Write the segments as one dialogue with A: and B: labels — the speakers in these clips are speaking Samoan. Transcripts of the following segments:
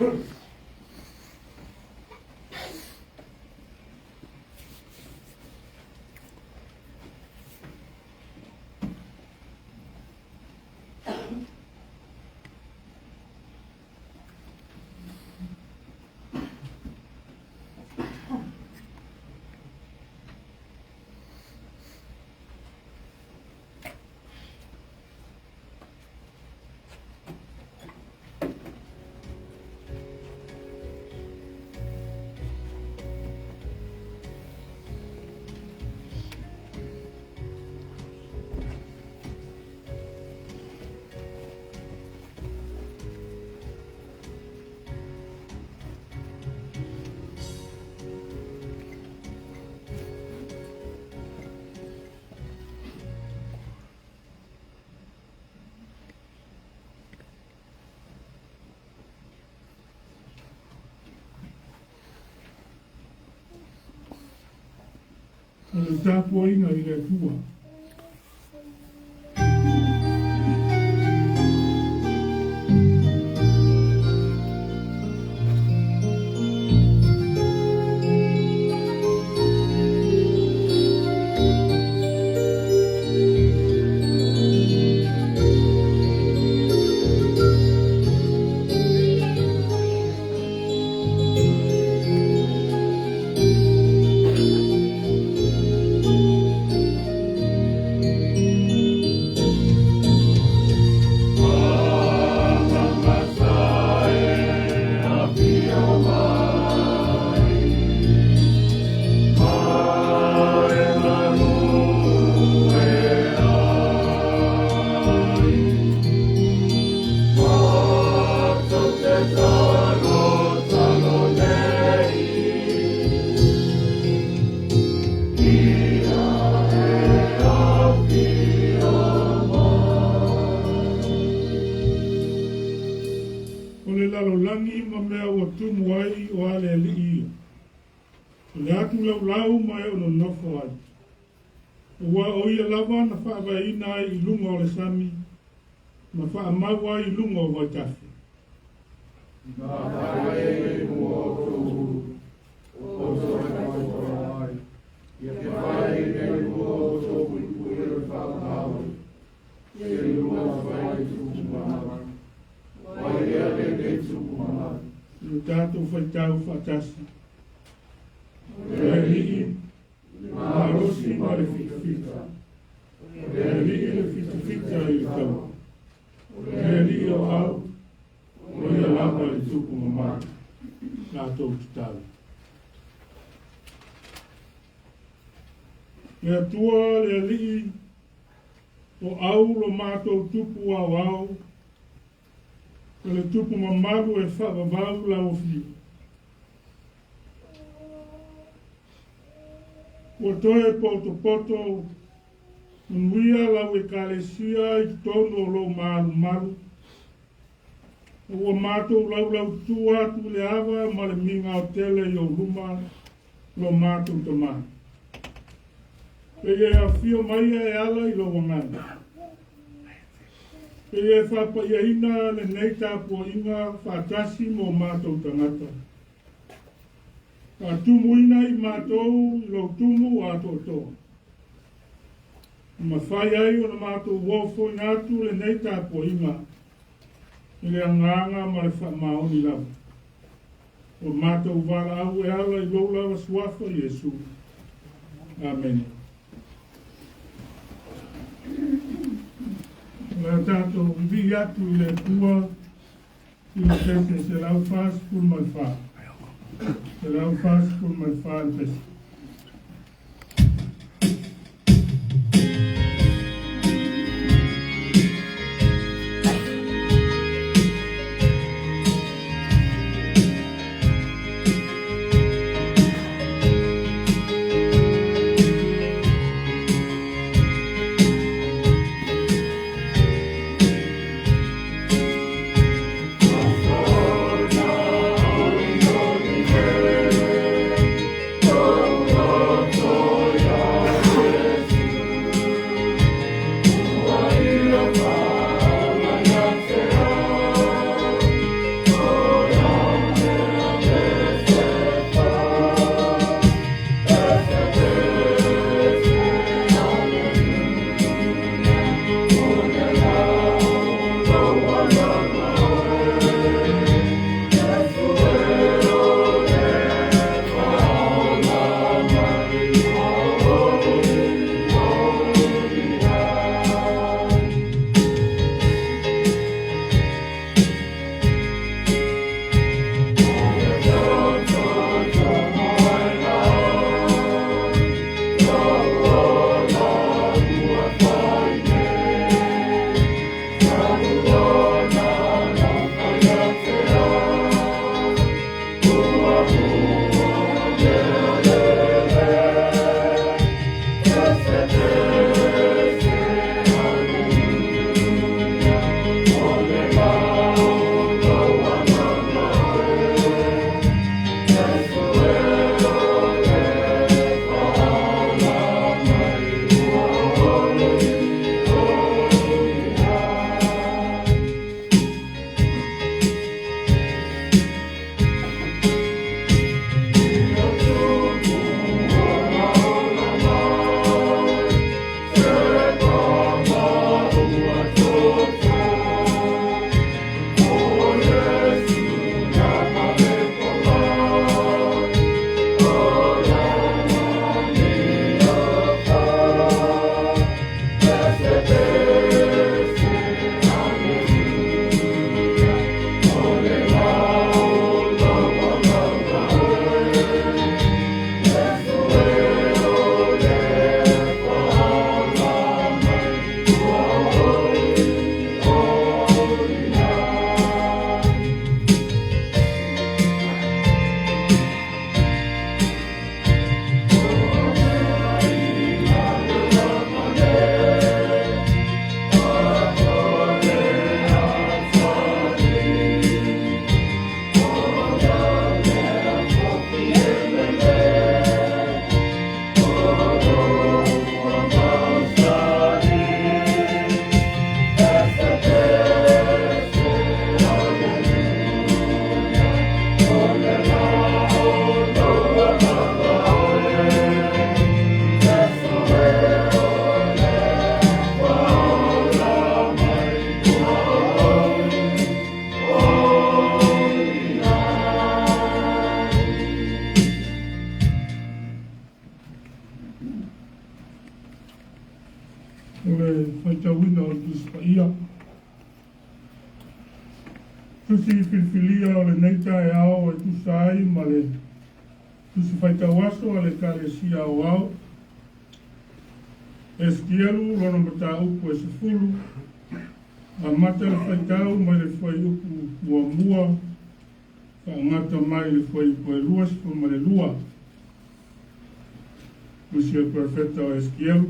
A: O le tapuaiga i le Atua. O le lalolagi ma mea ua tumu ai o a le alii ia. O le atu laulau ma e o nonofo ai. Aua o ia lava na faavaeina ai i luga o le sami ma faamau ai i luga o vaitafe. I o tatou faitau faatasi. O le Alii, le malosi ma le fitafita. O le Alii le fitafita i le taua. O le Alii o au, o ia lava le tupu mamalu. Tatou tatalo. Le Atua le Alii, o au lo matou tupu aoao, o le tupu mamalu e faavavau lau afio. Ua toe potopoto manuia lau ekalesia i totonu o lou malumalu. Ua matou laulautu atu le ava ma le miga o tele i ou luma lo matou tamā. Pe e afio mai e ala i lou agaga. Pe e faapaiaina lenei tapuaiga faatasi mo matou tagata. Faatumuina i matou i lou tumu atoatoa. Mafai ai ona matou ofoina atu lenei tapuaiga i le agaga ma le faamaoni lava. O matou valaau e ala i lou lava suafa Iesu. Amene. O le tatou vivii atu i le Atua i le pese 144. 144 le pese.
B: Oh.
A: O le faitauina o le Tusi Paia. Tusi filifilia o lenei taeao e tusa ai ma le Tusi Faitau Aso a le Ekalesia Aoao, Esikielu lona mataupu e 10, amata le faitau mai le fuaiupu 1, faagata mai le fuaiupu e 22. Tusi a le Perofeta o Esikielu,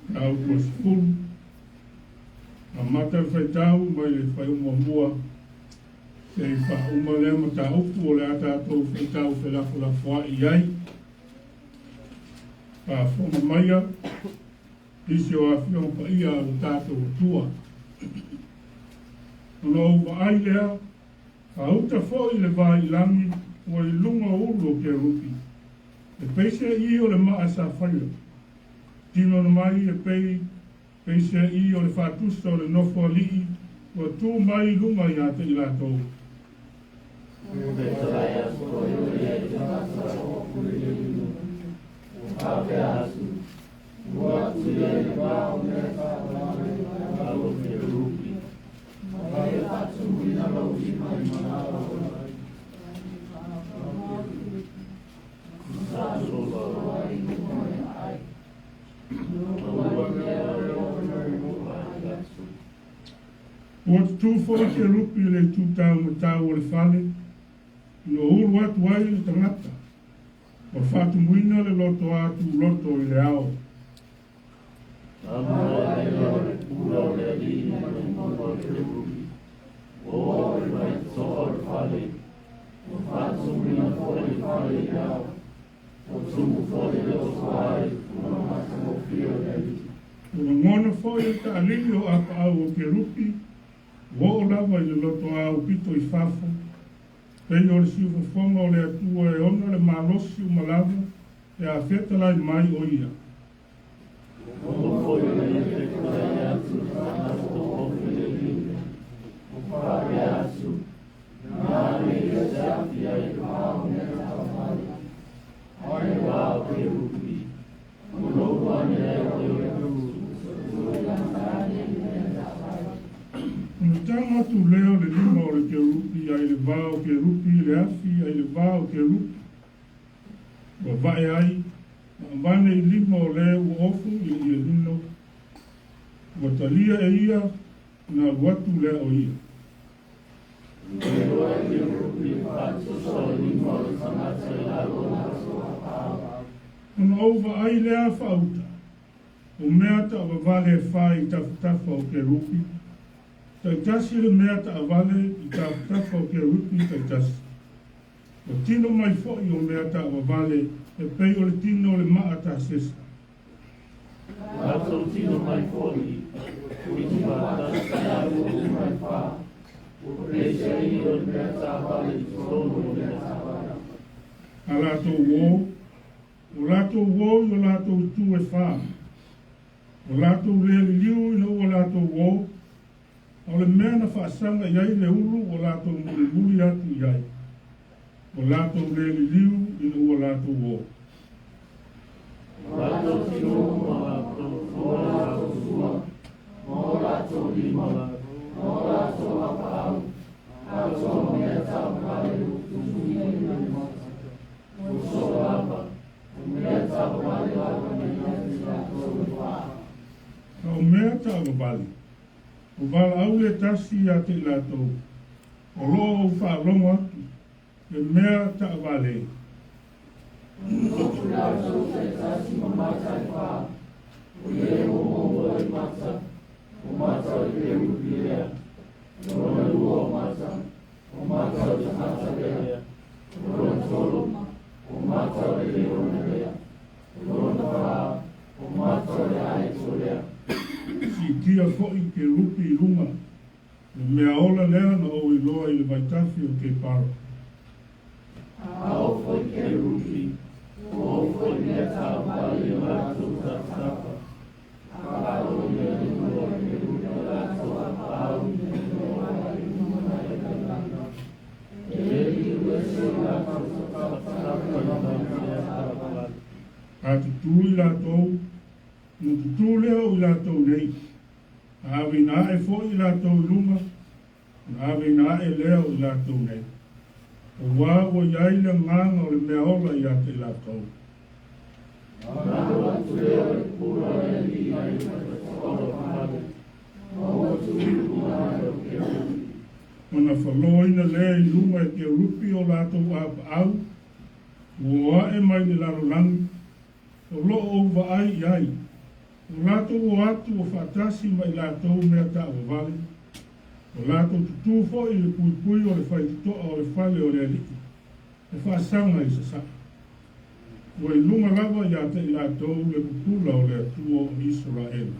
A: mataupu e 10, amata le faitau mai le fuaiupu 1, seia faauma lea mataupu o le a tatou faitau felafolafoai i ai. Faafofoga maia nisi o afioga paia a lo tatou Atua. Ona ou vaai lea, faauta foi le va i lagi ua i luga o ulu o kerupi, e peiseai o le maa safaira, tino mai e peiseai o le faatusa o le nofo alii ua tu mai i luga ia te i latou. Ua tutū foi kerupi i le itu taumatau o le fale, ina ua ulu atu ai le tagata, ua faatumuina le lotoa tuloto i le ao. Ua lagona foi e le taalili o apaau o kerupi, ua oo lava i le lotoa aupito i fafo, pei o le siufofoga o le Atua e ona le malosi uma lava pe a fetalai mai o ia. Ona tago atu lea o le lima o le kerupi ai le va o kerupi i le afi ai le va o kerupi, ua vae ai, ma avane i lima o le ua ofu i le ielino, ua talia e ia, ona alu atu lea o ia. Ona ou vaai lea faauta, o mea taavavale e fa i tafatafa o kerupi, taitasi le mea taavale i tafatafa o kerupi taitasi. Ua tino mai foi o mea taavavale e pei o le tino o le maa tasesa. A latou uō, o latou uō i o latou itu e fa, o latou lē liliu ina ua latou uō, a o le mea na faasaga i ai le ulu ua latou mulimuli atu i ai, o latou lē liliu ina ua latou uō. A o mea taavavale, o valaau le tasi ia te i latou, o lo o ou faalogo atu le mea taavale. Siitia foi kerupi i luga, le mea ola lea na ou iloa i le vaitafi o Kepara. A tutū i latou, Ona tutū lea o i latou nei, a aveina ae foi i latou i luga, ona aveina ae lea o i latou nei. Auā ua i ai le agaga o le mea ola ia te i latou.
B: Ona alu atu lea o le pupula o le Alii mai le faitotoa o le fale, ma ua tuu i luga ae o kerupi.
A: Ona faloina lea i luga e kerupi o latou apaau, ua o ae mai le lalolagi, o lo o ou vaai i ai, o latou o atu ua faatasi ma i latou mea taavavale, o latou tutū foi i le puipui o le faitotoa o le fale o le Alii, e faasaga i sasae. Ua i luga lava ia te i latou le pupula o le Atua o Isaraela.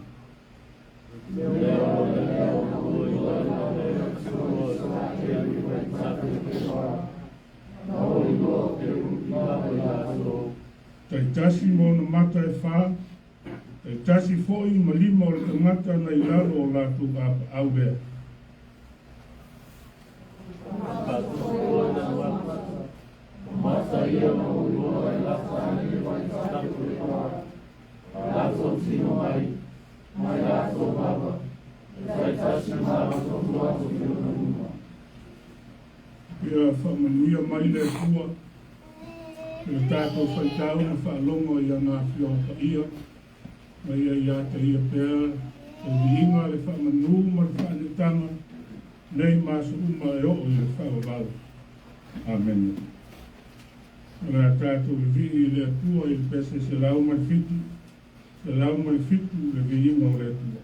B: Le leo o le leo na oi na le Atua o Isaraelu i vaitafe Kebara, na o i loa o kerupi lava i latou.
A: Taitasi ma ona mata e fa, taitasi foi ma lima o le tagata na i lalo o latou apaau lea.
B: Faatotoa na mata, o mata ia na o iloa e lata ai le vaitafe Kebara, latou tino mai, mai latou vava, e taitasi ma atoto atu i ona luma.
A: Ia faamanuia mai le Atua i le tatou faitau ma faalogo i ana afioga paia, ma ia ia te ia pea le viiga, le faamanu ma le faaneetaga nei ma aso uma e oo i le faavavau. Amene. O le a tatou vivii i le Atua i le pese 107, 107 le viiga o le Atua.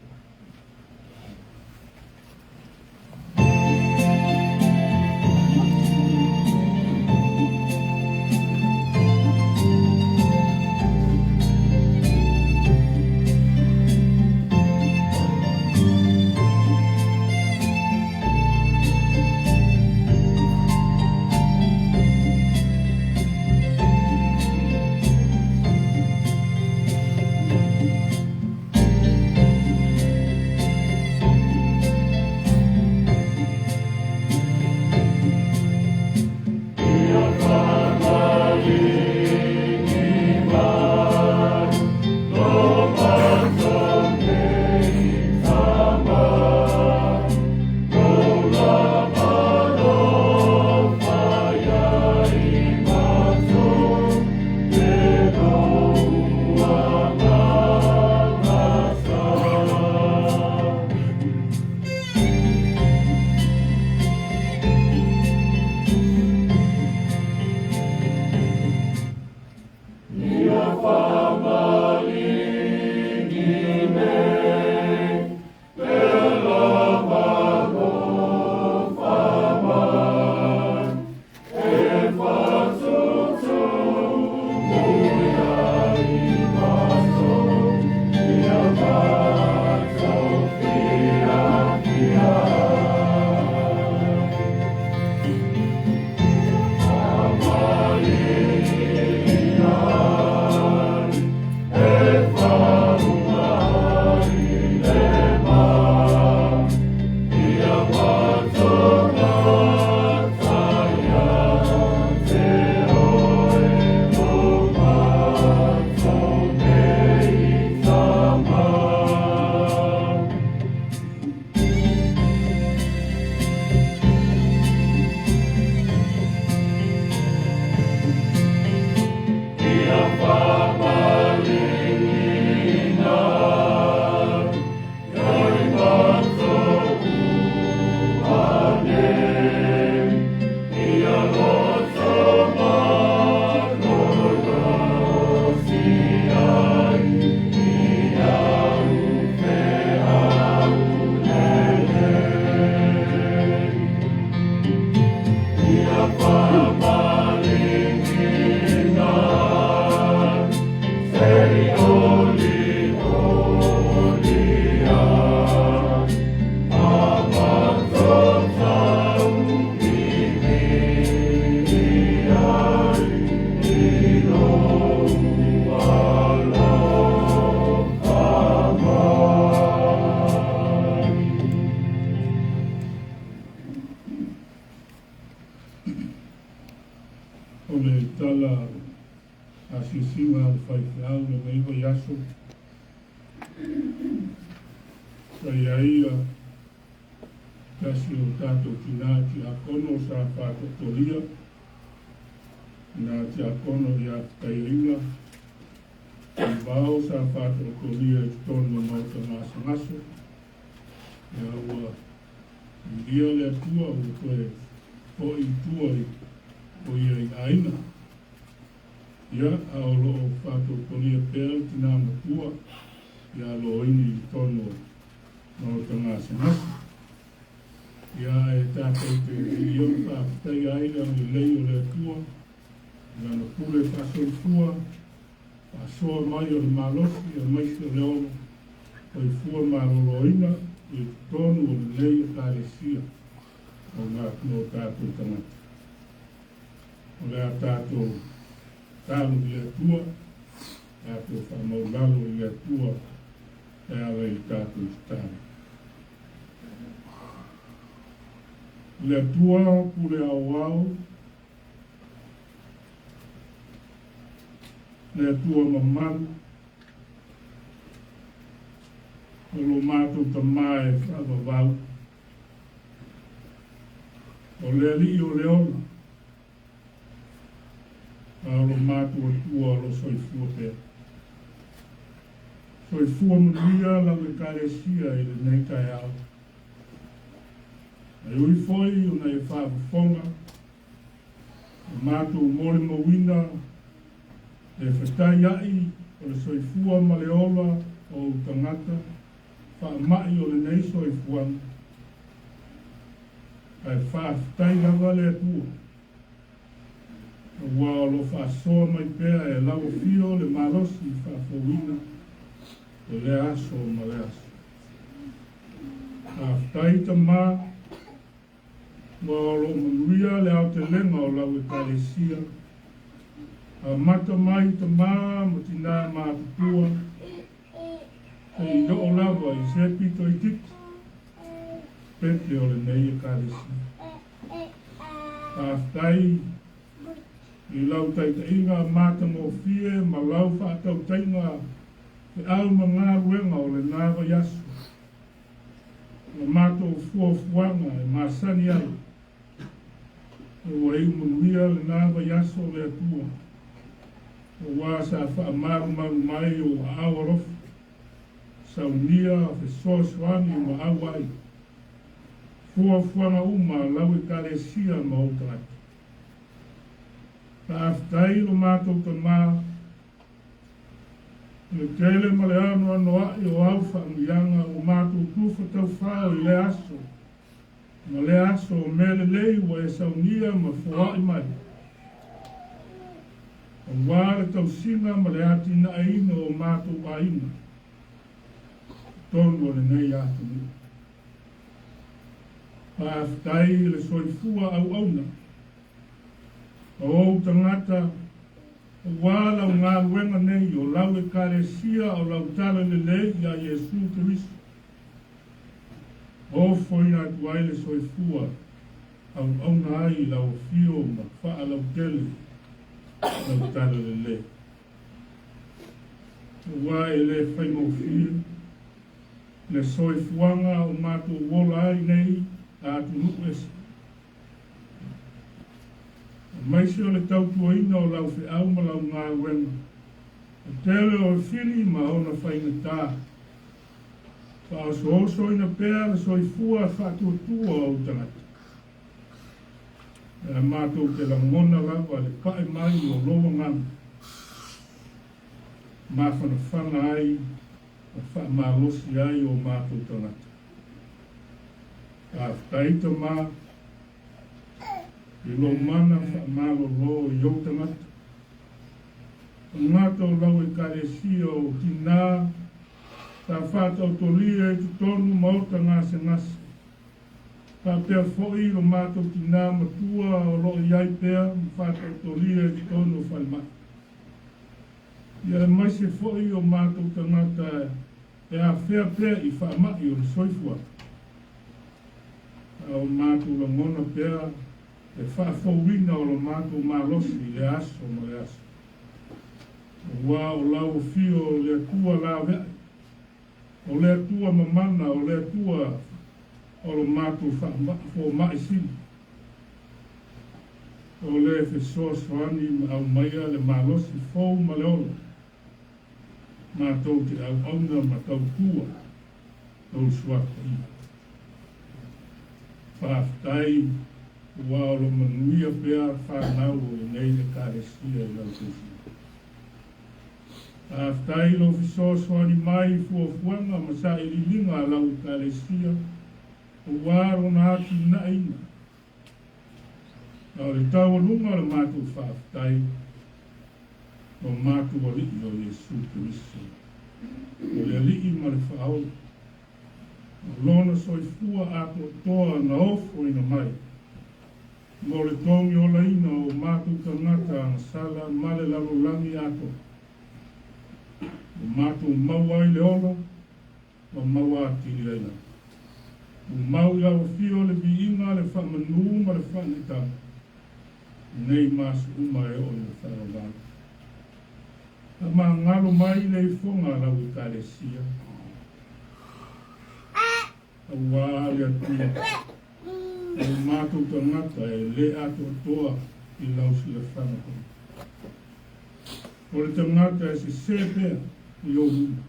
A: O le tala asiasiga a le faifeau lenei vaiaso. Sa i ai ia tasi o tatou tinā tiakono sa faatoatolia, na tiakono ia Fetaiaina Ivao sa faatoatolia i totonu o Maota Gasegase. Ia ua vilia le Atua ua toe fo'i i tua i o ia i aiga. Ia, a o lo o faatoatolia pea le tinā matua ia Loini i totonu o Maota Gasegase. Ia, e tatou te viia ma faafetaia ai le agalelei o le Atua i Lana pule faasoifua, faasoa mai o le malosi aemaise o le ola soifua maloloina i totonu o lenei Ekalesia o ngā o tatou tagata. O le a tatou talo i le Atua, tatou faamaulalo i le Atua e ala i le tatou tatalo. Le Atua pule aoao, le Atua mamalu, o lo matou Tamā e faavavau, O le Alii o le ola, a o lo matou Atua o lo soifua pea. Soifua manuia lau Ekalesia i lenei taeao. E ui foi ona e faafofoga o matou molimauina le fetaia'i o le soifua ma le ola o ou tagata faama'i o lenei soifuaga, ae faafetai lava le Atua, aua o lo o faasoa mai pea e lau afio le malosi faafouina i lea aso ma lea aso. Faafetai Tamā, aua o lo o manuia le aotelega o lau Ekalesia, amata mai i tamā ma tinā matutua, Seia oo lava i se pito itiiti pepe o lenei Ekalesia. Faafetai i lau taitaiga matagofie ma lau faatautaiga feau ma galuega o lena vaiaso ma matou fuafuaga e masani ai. Ua iu manuia lena vaiaso o le Atua, aua sa faamalumalu mai ou aao alofa, saunia fesoasoani ma auai, fuafuaga uma a lau Ekalesia ma ou tagata. Faafetai lo matou Tamā, i le tele ma le anoanoa'i o au faamanuiaga ua matou tufa taufao i lea aso, Ma lea aso o mea lelei ua e saunia ma foa'i mai, aua le tausiga ma le atinaeina o matou aiga i totonu o lenei atunuu. Faafetai i le soifua auauna o ou tagata aua lau galuega nei o lau Ekalesia o lau Tala Lelei ia Iesu Keriso. Ofoina atu ai le soifua auauna ai i lau afio ma faalautele lau tala lelei. Aua e le faigofie le soifuaga o matou ola ai nei a atunuu ese. Aemaise o le tautuaina o lau feau ma lau galuega, le tele o fili ma ona faigata. Faaosoosoina pea le soifua faatuatua o ou tagata. Ae matou te lagona lava le pae mai o lou agaga, mafanafana ai ma faamalosi ai o matou tagata. Faafetai Tamā i lou mana faamalolo i ou tagata. Tagata o lau Ekalesia o tinā sa faataotolia i totonu maota gasegase, faapea foi lo matou tinā matua o lo o i ai pea ma faataotolia i totonu o falemai. Ia aemaise foi o matou tagata e afea pea i faama'i o le soifuaga. A o matou lagona pea le faafouina o lo matou malosi i le aso ma le aso. Aua o lau afio o le Atua laveai. O le Atua mamana, o le Atua o lo matou fomai sili. O le fesoasoani ma aumaia le malosi fou ma le ola, matou te auauna ma tautua lou Suafa Paia. Faafetai ua o lo manuia pea fanau o lenei Ekalesia i lau tausiga. Faafetai i lou fesoasoani mai i fuafuaga ma sailiiliga a lau Ekalesia aua lona atinaeina. A o le taualuga o le matou faafetai, lo matou Alii o Iesu Keriso, o le Alii ma le Faaola, o Lona soifua atoatoa na ofoina mai mo le togiolaina o matou tagata agasala ma le lalolagi atoa, ua matou maua ai le ola ma maua atili ai lava. Tumau i lau afio le viiga, le faamanu ma le faanaitaga, nei ma aso uma e oo i le faavavau. Faamagalo mai le ifoga a lau Ekalesia, aua le Atua, o lo matou tagata e le atoatoa i lau silafaga paia. O le tagata e sesē pea i ou luma,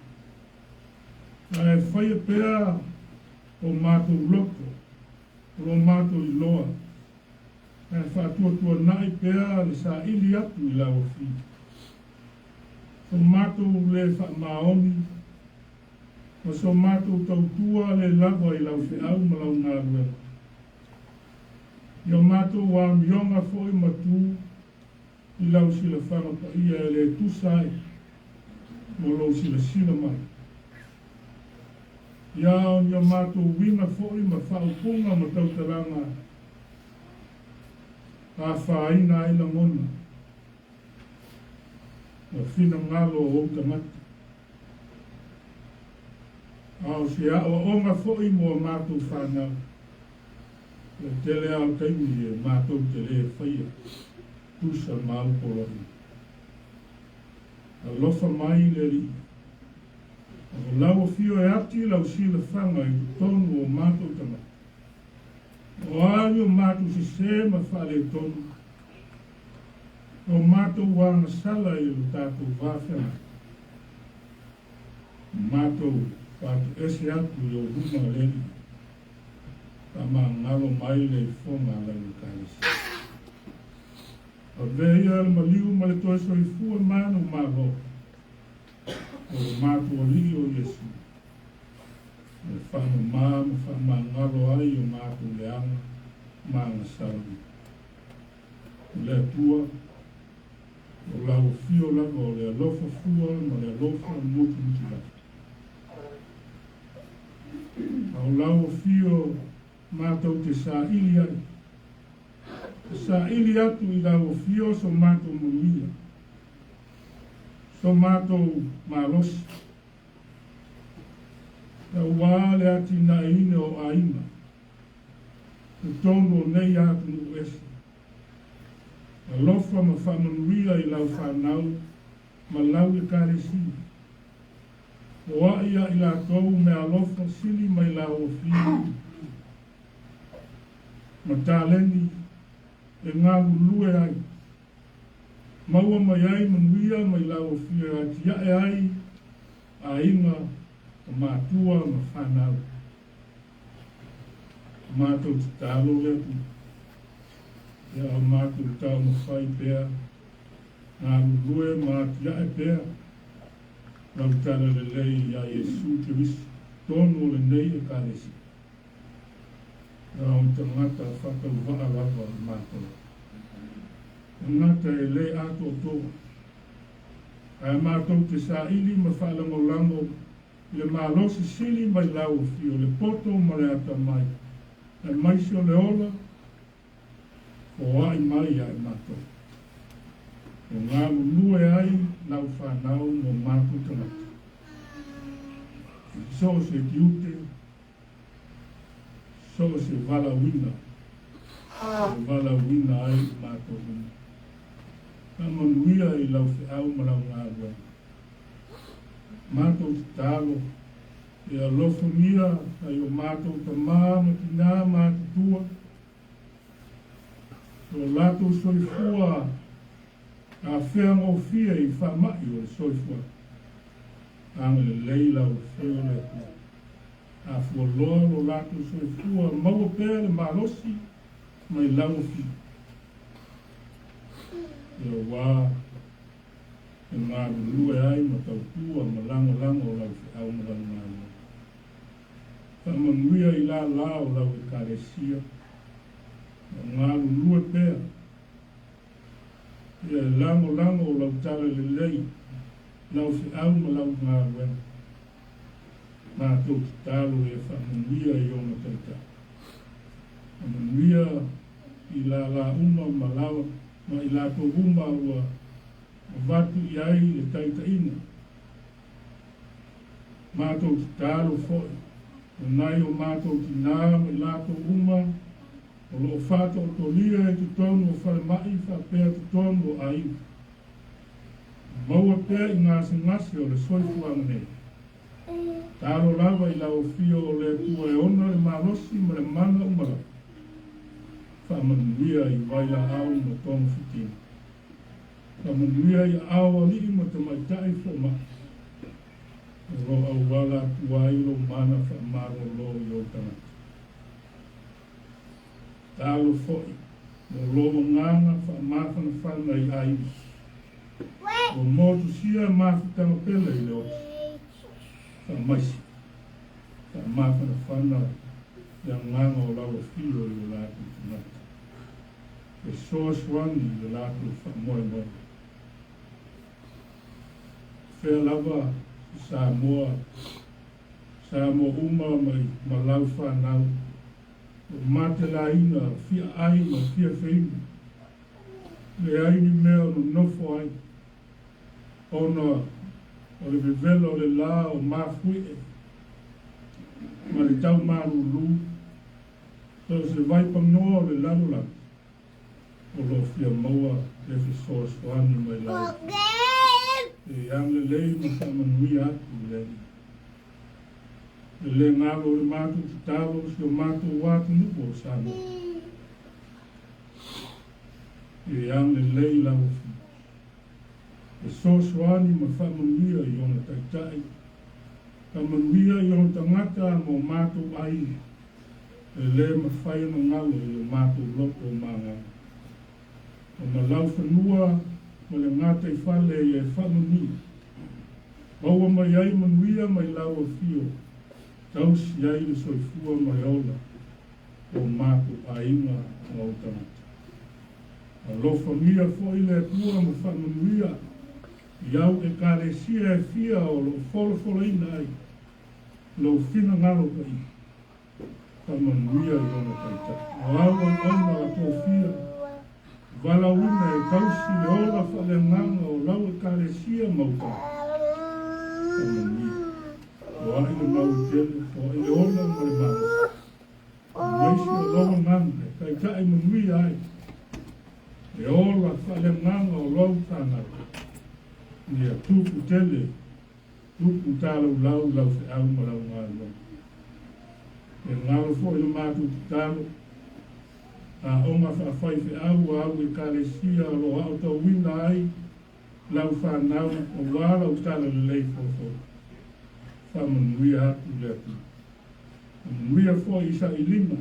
A: ae faia pea o matou loto, o lo matou iloa, ae faatuatuanai pea le saili atu i lau afio. So matou le faamaoni ma so matou tautua le lava i lau feau ma lau galuega. I o matou amioga foi ma tu i lau silafaga paia e le tusa ai ma lou silasila mai. Ia o ni o matou uiga foi ma faaupuga ma tautalaga afaina ai lagona ma finagalo o ou tagata. A o se aoaoga foi mo a matou fanau, le tele a o taimi e matou te le faia tusa ma au poloaiga. Alofa mai le Alii, o lau afio e ati lau silafaga i totonu o matou tagata. O a ni o matou sesē ma faaletonu, o matou agasala i lo tatou va feagai, matou faatoese atu i ou luma le Alii, faamagalo mai le ifoga a lau Ekalesia. Avea ia le maliu ma le toe soifua manumalo o lo matou Alii o Iesu, e faamama ma faamagalo ai o matou leaga ma agasala uma. O le Atua, o lau afio lava o le alofa fua ma le alofa mutumutu lava. A o lau afio matou te saili ai, e saili atu i lau afio so matou manuia, so matou malosi, aua le atinaeina o aiga totonu o nei atunuu ese. Alofa ma faamanuia i lau fanau ma lau Ekalesia. O ai a i latou meaalofa sili mai lau afio ma taleni e galulue ai, maua mai ai manuia mai lau afio e atiae ai aiga ma matua ma fanau. Matou tatalo le Atua, ia o matou taumafai pea, galulue ma atiae pea lau talalelei iā Iesu Keriso, tonu o lenei Ekalesia. Na o tagata faatauvaa lava matou, tagata e le atoatoa, ae matou te saili ma faalagolago i le malosi sili mai lau afio, le poto ma le atamai, aemaise o le ola, foai mai ia i matou. E galulue ai lau fanau mo matou tagata. I so o se tiute, so o se valaauina, e valaauina ai i matou uma. Faamanuia i lau feau ma lau galuega. Matou tatalo. E alofagia nai o matou tama ma tinā matutua, lo latou soifua afeagofie i faama'i o le soifuaga. Agalelei lau Afio le Atua. Afualoa lo latou soifua, maua pea le malosi mai lau Afio. Ia e galulue ai ma tautua ma lagolago o lau feau ma lau galuega. Faamanuia i lālā o lau Ekalesia, ma galulue pea ia e lagolago o lau talalelei, lau feau ma lau galuega. Matou tatalo ia faamanuia i ona taitai. Faamanuia i lālā uma ma lawa ma i latou uma ua avatu i ai le taitaiga. Matou tatalo foi o nai o matou tinā ma i latou uma o loo faataotolia i totonu o falemai faapea totonu o aiga. Maua pea i gasegase o le soifuaga nei. Talo lava i lau Afio o le Atua e ona le malosi ma le mana uma lava. Faamanuia i vailaau ma togafitiga. Faamanuia i aao alii ma tamaitai foomai. O lo auala atu ai lou mana faamalolo i ou tagata. Talo foi mo lou agaga faamafanafana i aiga. Ua motusia mafutaga pele i le oti. Faamaisi, faamafanafana le agaga o lau afio i o latou tagata. Fesoasoani i le latou faamoemoe. Fea lava i Samoa, Samoa uma mai ma lau fanau, o matelaina fia ai ma fia feinu. Leai ni mea o nonofo ai, ona o le vevela o le lā o mafuie ma le taumalūlū, so o se vaipanoa o le lalolagi o lo o fia maua le fesoasoani mai lau Afioga. E agalelei ma faamanuia atu le Alii. E le galo o le matou tatalo si o matou atunuu o Samoa. E agalelei lau Afioga. Fesoasoani ma faamanuia i ona taitai, faamanuia i ona tagata ma o matou aiga, e le mafai ona galo i o matou loto ma agaga. O na laufanua ma le gataifale ia e faamanuia. Maua mai ai manuia mai lau Afio, tausi ai le soifua ma le ola o matou aiga ma ou tagata. Alofagia foi le Atua ma faamanuia i au Ekalesia e fia o lo o folafolaina ai lou finagalo paia. Faamanuia i ona taitai. O au auauna tofia, valaauina e tausi le ola faaleagaga o lau Ekalesia ma ou tagata. Faamanuia. O ai le mau e tele, o ai le ola ma le malosi. Maisi o lou agaga e taitai manuia ai le ola faaleagaga o lou fanau. Ia tupu tele, tupu talaulau lau feau ma lau galuega. E galo foi le matou tatalo, aoga faafaifeau a au Ekalesia o lo o aotauina ai lau fanau aua lau talalelei folafolaga. Faamanuia atu le Atua. Manuia foi i sailiga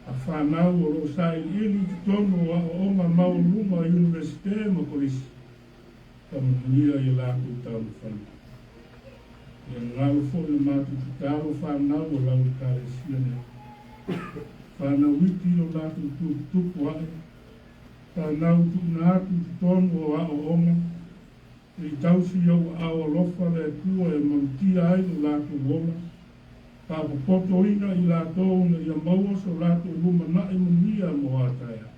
A: a fanau o lo o sailiili i totonu o aoaoga maualuga Iunivesite ma Kolisi, faamanuia i a latou taumafaiga. Ia galo foi le matou tatalo fanau o lau Ekalesia nei. Fanau iti lo latou tuputupu ae, fanau tuuina atu i totonu o aoaoga, Se i tausi i ou aao alofa le Atua e malutia ai lo latou ola, faapopotoina i latou ina ia maua so latou lumanai manuia mo a taeao.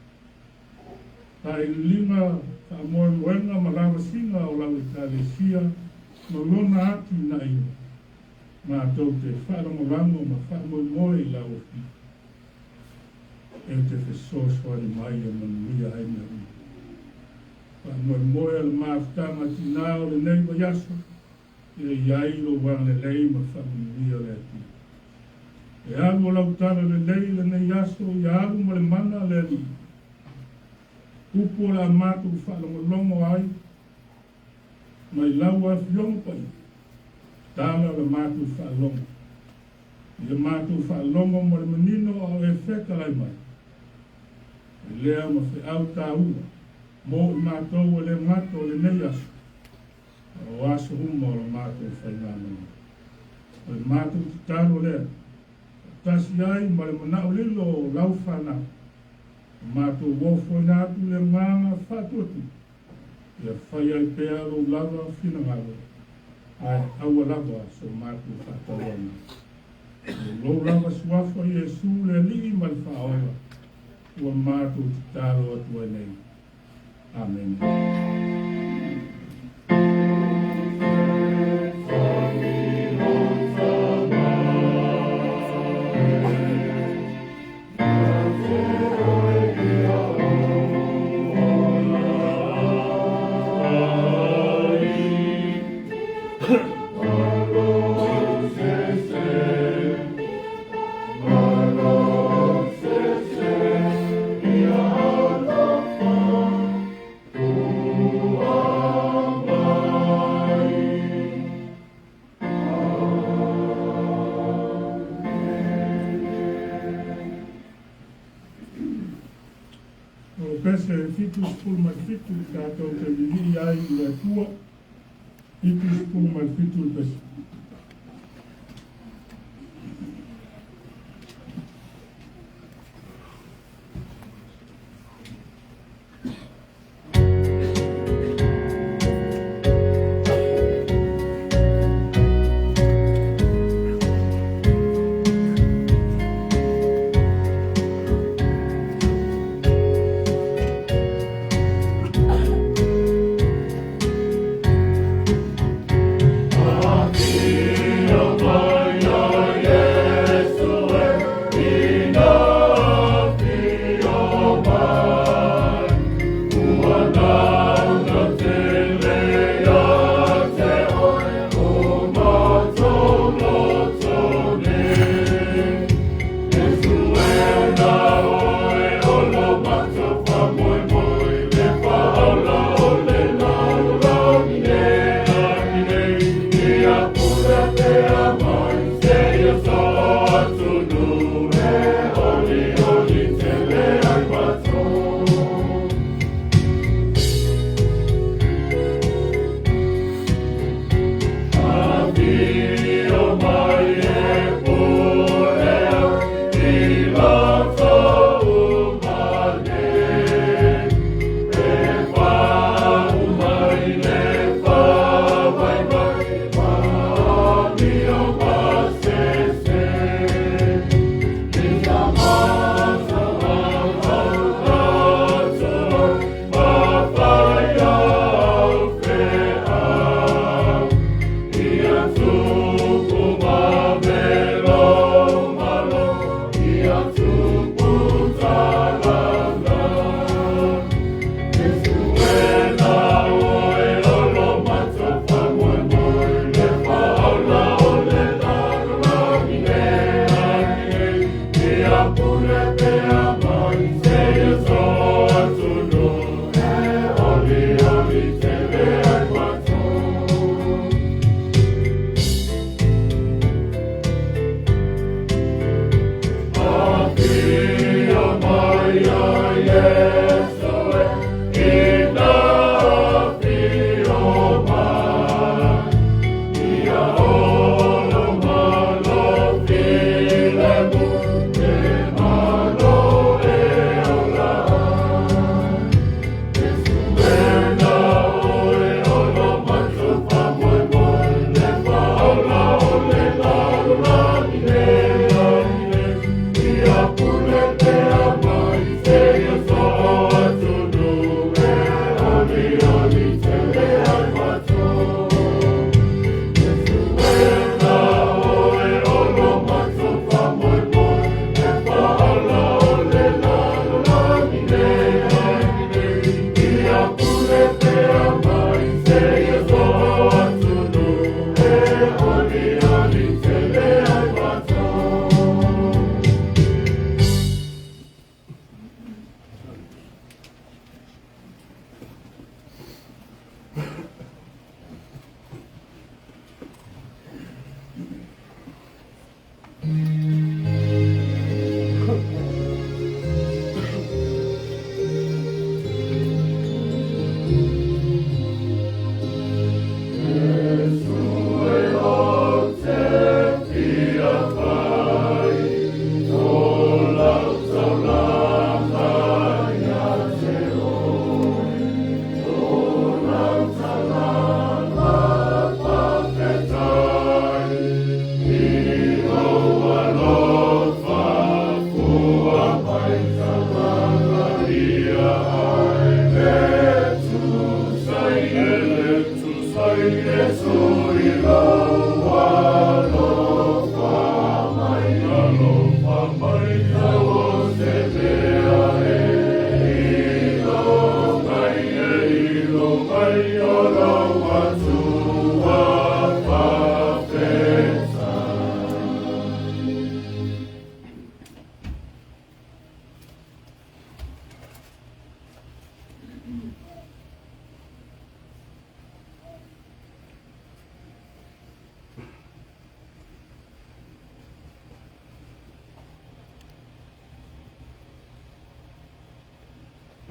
A: Sailiiliga, faamoemoega ma lavasiga o lau Ekalesia ma lona atinaeina, matou te faalagolago ma faamoemoe i lau Afioga e te fesoasoani mai e manuia ai mea uma. Faamoemoe a le mafutaga tinā o lenei vaiaso, Ia i ai lou agalelei ma le faamanuia o le Atua. E alu o lau tala lelei i lenei aso, ia alu ma le mana a le Alii. Upu o le a matou faalogologo ai mai lau Afioga Paia, tala o le matou faalogo. Ia matou faalogo ma le manino a o e fetalai mai. E lea ma feau tāua mo i matou e le gata o lenei aso, a o aso uma o le matou faigamalaga. O le matou tatalo lea, faatasi ai ma le manao lilo o lau fanau, o matou ofoina atu le agaga faatuatua, ia fai ai pea lou lava finagalo, ae aua lava so matou faatauaina. O lou lava suafa Iesu le Alii ma le Faaola, ua matou tatalo atu ai nei. Amene. O le pese 77 tatou te vivii ai i le Atua, 77 le pese.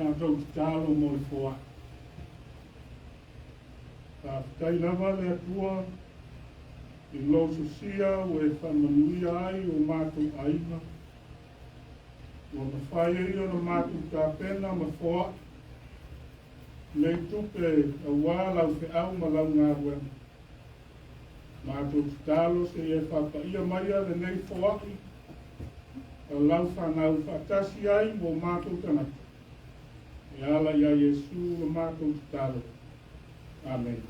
A: Tatou tatalo mo le foai. Faafetai lava le Atua i lou sosia ua e faamanuia ai o matou aiga. Ua mafai ai ona matou tapena ma foai nei tupe auā lau feau ma lau galuega. Matou tatalo se i e faapaia maia lenei foai a lau fanau faatasi ai mo matou tagata. E ala iā Iesu la matou tatalo. Amene.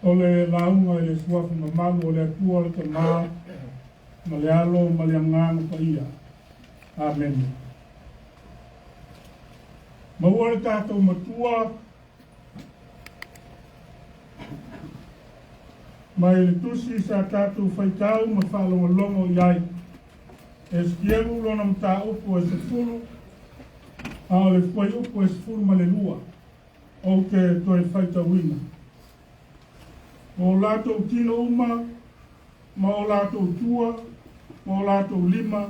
A: O le lauga i le Suafa mamalu o le Atua le Tama ma le Alo ma le Agaga Paia. Amene. Maua le tatou Matua mai le tusi sa tatou faitau ma faalogologo i ai. Esikielu lona mataupu e 10, a o le fuaiupu e 12. Ou te toe faitauina. O latou tino uma, ma o latou tua, ma o latou lima,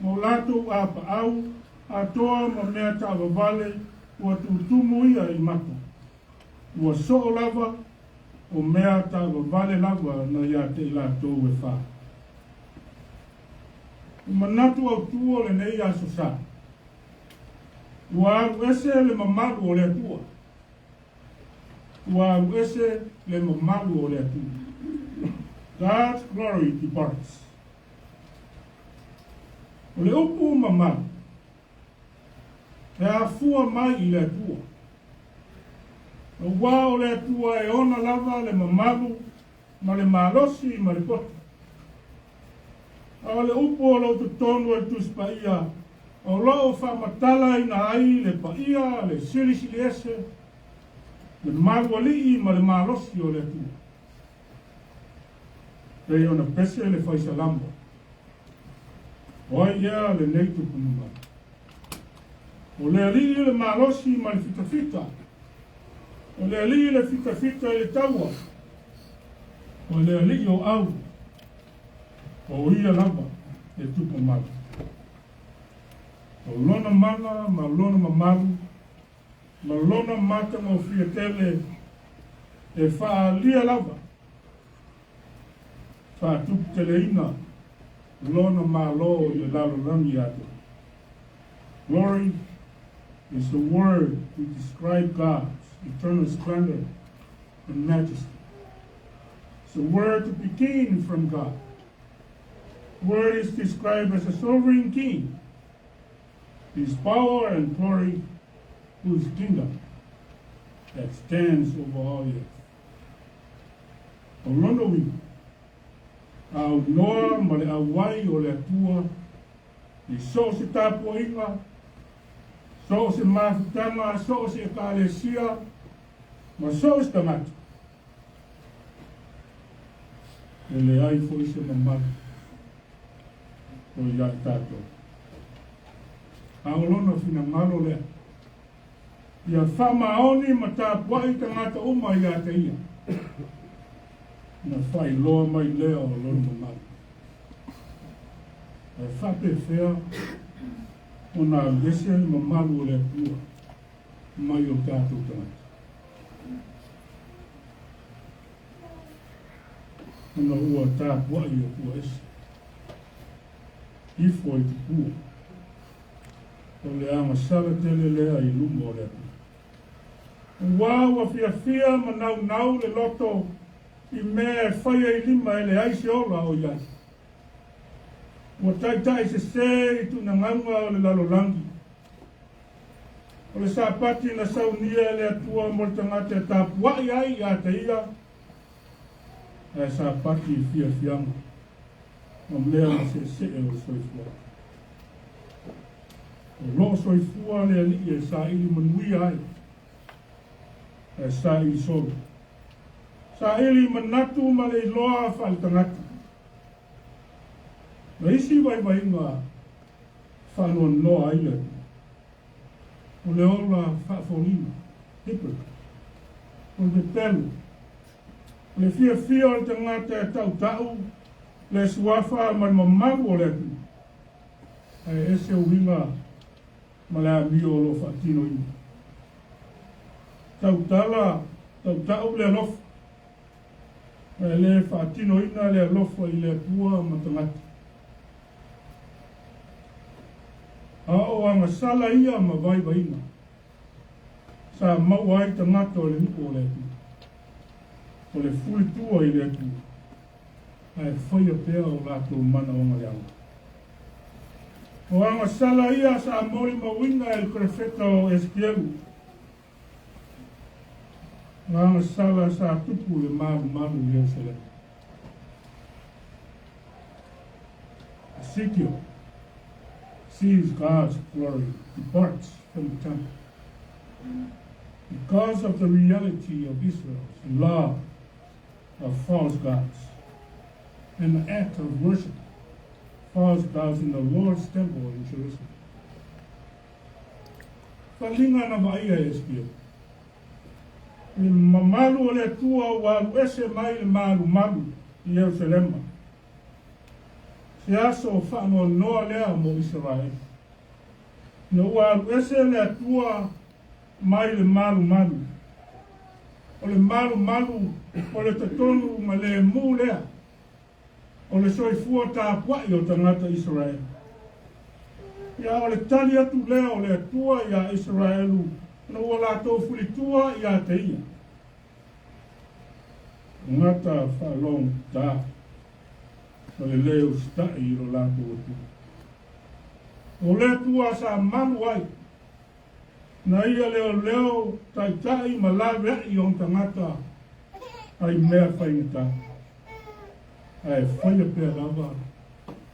A: ma o latou apaau, atoa ma mea taavavale, ua tutumu ia i mata. Ua soo lava, o mea taavavale lava na ia te i latou e fa. O manatu autū o lenei aso sa. Ua alu ese le mamalu o le Atua. Ua alu ese le mamalu o le Atua. God's glory departs. O le upu mamalu, e afua mai i le Atua. Auā o le Atua e ona lava le mamalu ma le malosi ma le poto. A o le upu o lo o totonu o le Tusi Paia, o lo o faamatalaina ai le paia, le silisiliese, le malualii ma le malosi o le Atua. Pei ona pese le fai Salamo, O ai ea lenei tupu mamalu? O le Alii le malosi ma le fitafita, o le Alii le fitafita i le taua, o le Alii o au, o ia lava le tupu mamalu. O lona mana ma lona mamalu ma lona matagofie tele e faaalia lava faatuputeleina lona Malo i le lalolagi atoa. Glory is the word to describe God's eternal splendor and majesty. It's a word to begin from God. Word is described as a sovereign king, his power and glory, whose kingdom that stands over all the earth. O lona uiga, a aunoa ma le auai o le Atua i so o se tapuaiga, so o se mafutaga, so o se ekalesia, ma so o se tagata, e leai foi se mamalu o ia i tatou. A o lona finagalo lea, ia faamaoni ma tapuai tagata uma ia te ia, ona faailoa mai lea o lona mamalu. Ae faapefea ona alu ese le mamalu o le Atua mai o tatou tagata? Ona ua tapuai Atua ese, ifo i tupua. O le agasala tele lea i luma o le Atua. Auā ua fiafia ma naunau le loto i mea e faia i lima e leai se ola o i ai. Ua taitai sesē i tunagauga o le lalolagi. O le Sapati na saunia e le Atua mo le tagata e tapuai ai ia te ia, ae Sapati i fiafiaga ma mea maseesee o le soifuaga. O lo o soifua le Alii e saili manuia ai, ae saili solo. Saili manatu ma le iloa faaletagata. Ma isi vaivaiga faanoanoa ai le Atua. O le ola faafolina, hypocrite. O le pepelo, o le fiafia o le tagata e tautau le suafa ma le mamalu o le Atua, ae ese uiga ma le amio o lo o faatinoina. Tautala, tautau le alofa, ae le faatinoina le alofa i le Atua ma tagata. A o agasala ia ma vaivaiga sa maua ai tagata o le nuu o le Atua. O le fulitua i le Atua, ae faia pea o latou manaoga leaga. O agasala ia sa molimauina e le perofeta o Esekielu, o agasala sa tupu i le malumalu i Ierusalema. Ezekiel sees God's glory departs from the temple because of the reality of Israel's love of false gods and the act of worship false gods in the Lord's temple in Jerusalem. Faliga na vaaia e Esekielu. Le mamalu o le Atua ua alu ese mai le malumalu i Ierusalema. Se aso faanoanoa lea mo Isaraele. Ina ua alu ese le Atua mai le malumalu. O le malumalu o le totonu ma lemu lea o le soifua tapuai o tagata Isaraelu. Ia o le tali atu lea o le Atua iā Isaraelu ona ua latou fulitua iā te ia. Tagata faalogotā ma le lē usitai i lo latou Atua. O le Atua sa malu ai na ia leoleo taitai ma laveai ona tagata ai mea faigata, ae faia pea lava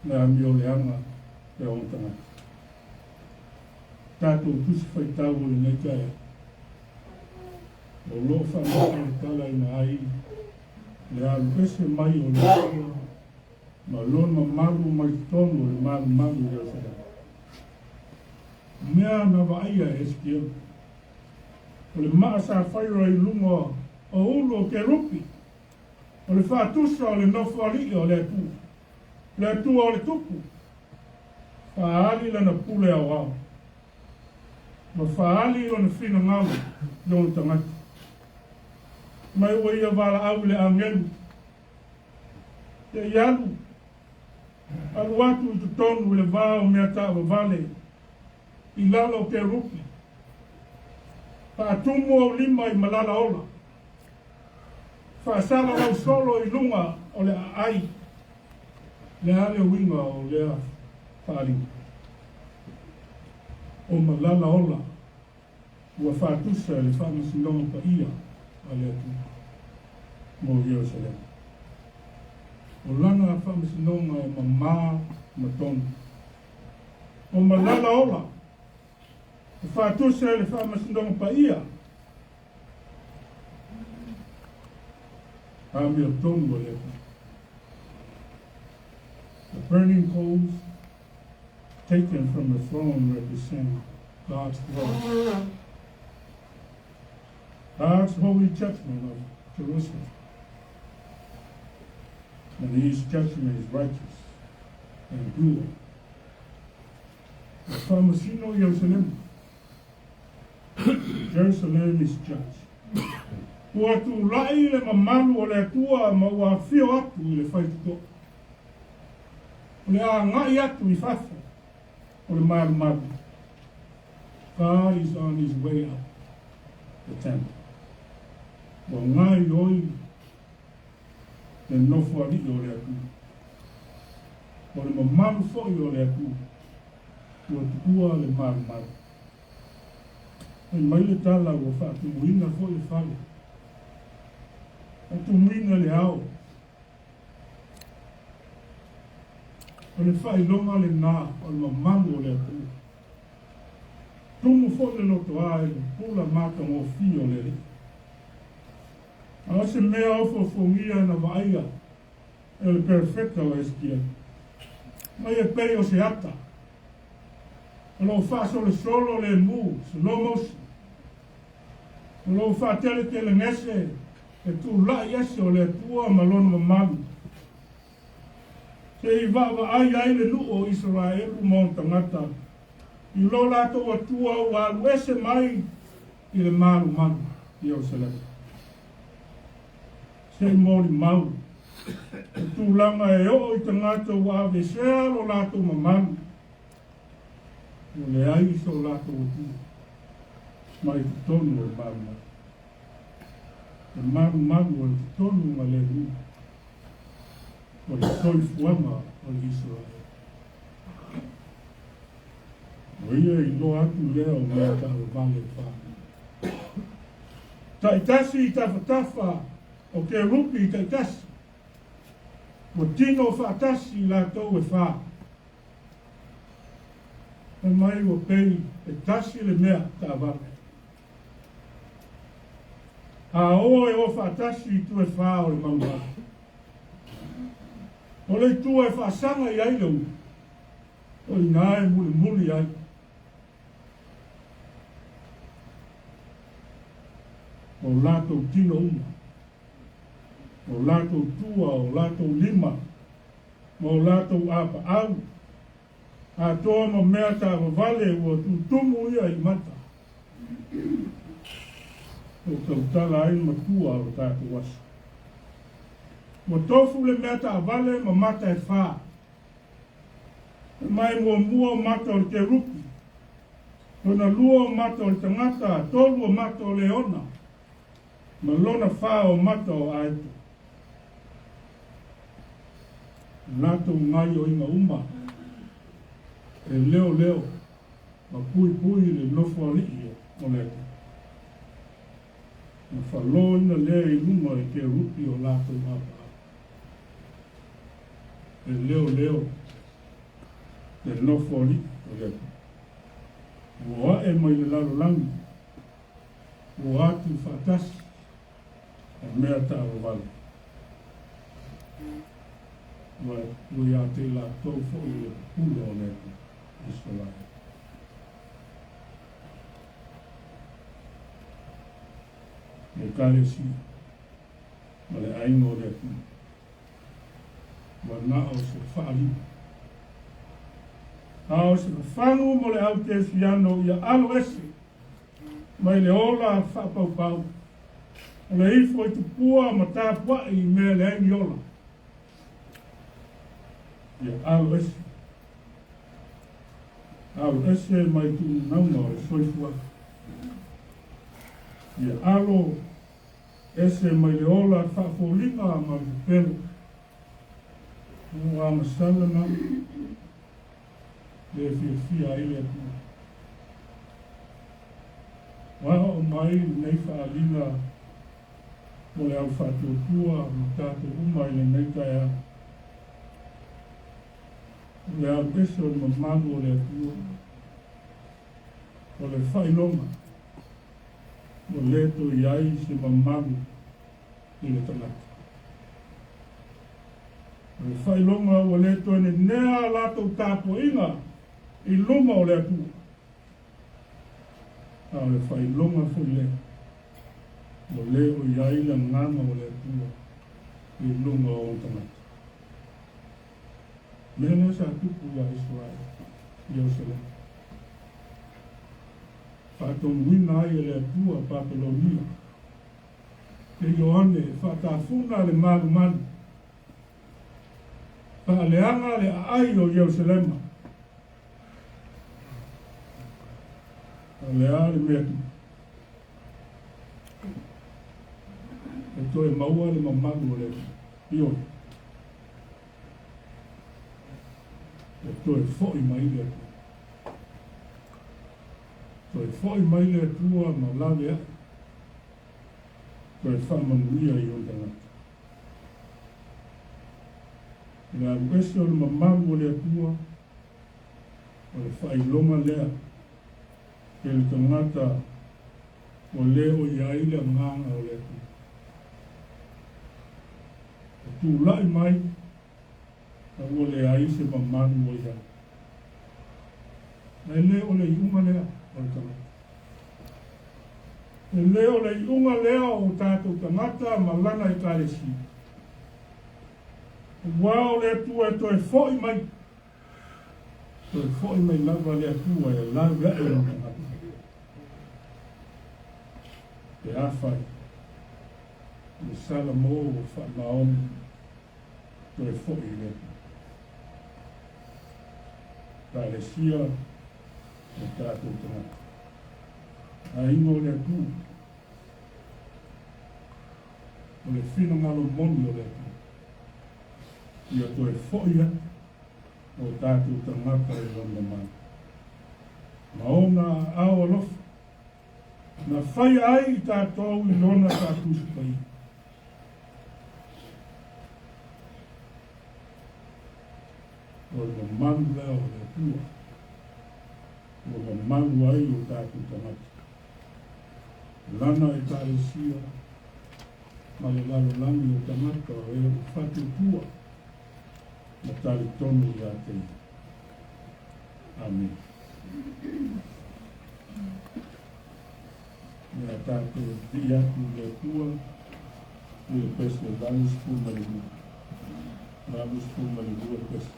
A: le amioleaga e ona tagata. Tatou tusi faitau o lenei taeao, o lo o faamatalatalaina ai le alu ese mai o le Atua ma lona mamalu mai totonu o le malumalu i Ierusalema. Mea na vaaia e Esekielu, o le maa safaira i luga o ulu o kerupi, o le faatusa o le nofoalii o le Atua, le Atua o le Tupu, faaali lana pule aoao, ma faaali lona finagalo i ona tagata. Mai ua ia valaau i le agelu, te i alu, alu atu i totonu i le va o mea taavavale i lalo o kerupi, faatumu ou lima i malala ola, faasalalau solo i luga o le aai. Le a le uiga o lea faaaliga? O malala ola ua faatusa i le faamasinoga paia a le Atua mo Ierusalema. O lana faamasinoga e mamā ma tonu. O malala ola e faatusa i le faamasinoga paia amiotonu a le Atua. The burning coals taken from the throne represent God's glory. God's holy judgment of Jerusalem. And his judgment is righteous and brutal. Ua faamasino Ierusalema. Jerusalem is judged. Ua tulai le mamalu o le Atua ma ua afio atu i le faitotoa. O le agai atu i fafo o le malumalu. God is on his way out the temple. Ua gaoioi le nofoalii o le Atua. O le mamalu foi o le Atua ua tuua le malumalu. Fai mai le tala ua faatumuina foi le fale. Faatumuina le ao. O le faailoga lenā o le mamalu o le Atua. Tumu foi le lotoā i le pula matagofie o le Alii. A o se mea ofoofogia na vaaia e le perofeta o Esekiele, mai e pei o se ata, o lo o faasolosolo lemu, slow motion. O lou faateletelegese e tulai ese o le Atua ma Lona mamalu, se i vaavaai ai le nuu o Isaraelu ma ona tagata i lo latou Atua ua alu ese mai i le malumalu i Ierusalema. Se i molimau le tulaga e oo i tagata ua aveesea lo latou mamalu, ua leai so latou Atua mai totonu o le malumalu. Le malumalu o le totonu ma le nuu o le soifuaga o le Isaraelu. O ia iloa atu lea o mea taalovale e fa. Taitasi i tafatafa o kerupi taitasi, ua tino faatasi i latou e fa. Fai mai ua pei e tasi le mea taavale. A o e o faatasi i itu e fa o le malumalu. O le itu e faasaga i ai le ulu, o i ina e mulimuli ai. O latou tino uma, o latou tua, o latou lima, ma o latou apaau, atoa ma mea taavavale ua tutumu ia i mata. Ua tautala ai le matua o le tatou aso. Ua tofu le mea taavale ma mata e fa. Mai muamua o mata o le kerupi, lona lua o mata o le tagata, tolu o mata o leona, ma lona fa o mata o aeto. O latou gaioiga uma e leoleo ma puipui le nofoalii o le Atua. Na faloina lea i luma i kerupi o latou apaau. E leoleo le nofoalii o le Atua. Ua ae mai le lalolagi, ua atu faatasi o mea taavavale. Ua ua ia te i latou foi le pule o le Atua, Isaraelu. Le Ekalesia ma le aiga o le Atua. Ua na o se faalima. A o se fafagu mo le au kerisiano ia alo ese mai le ola faapaupau, o le ifo i tupua ma tapuai i mea leai ni ola. Ia alo ese. Alo ese mai tuunauga o le soifuaga. Ia alo ese mai le ola faafoliga ma le pepelo. Ua agasala na le fiafia ai le Atua. Ua oo mai lenei faaaliga mo le au faatuatua ma tatou uma i lenei taeao. O le alu ese o le mamalu o le Atua, o le faailoga ua le toe i ai se mamalu i le tagata. O le faailoga ua le toe nenea a latou tapuaiga i luma o le Atua. A o le faailoga foi lea, ua le o i ai le agaga o le Atua i luga o ona tagata. Mea lea sa tupu iā Isaraelu i Ierusalema. Faatonuina ai e le Atua Papelonia e Ioane e faatafuna le malumalu, faaleaga le aai o Ierusalema. O le a le mea tupu? E toe maua le mamalu o le Atua. Ioe. E toe foi mai le Atua. Toe foi mai le Atua ma lave ae. Toe faamanuia i ona tagata. O le alu ese o le mamalu o le Atua, o le faailoga lea i le tagata ua le o i ai le agaga o le Atua. E tulai mai a ua leai se mamalu o i ai. Ae le o le iuga lea o le tagata. E le o le iuga lea o tatou tagata ma lana Ekalesia. Aua o le Atua e toe fo'i mai, toe fo'i mai lava le Atua e laule'e ona tagata. Pe afai le Salamo ua faamaoni toe fo'i i le Atua. Ekalesia o tatou tagata. Aiga o le Atua. O le finagalo moni o le Atua. Ia toe fo'i atu o tatou tagata i lona malu. Ma ona aao alofa na faia ai i tatou i lona faatusi paia. O le mamalu lea o le Atua ua mamalu ai o tatou tagata. Lana Ekalesia ma le lalolagi o tagata o e ua faatuatua ma talitonu ia te Ia. Amene. Ia tatou vivii atu i le Atua i le pese 82. 82 pese.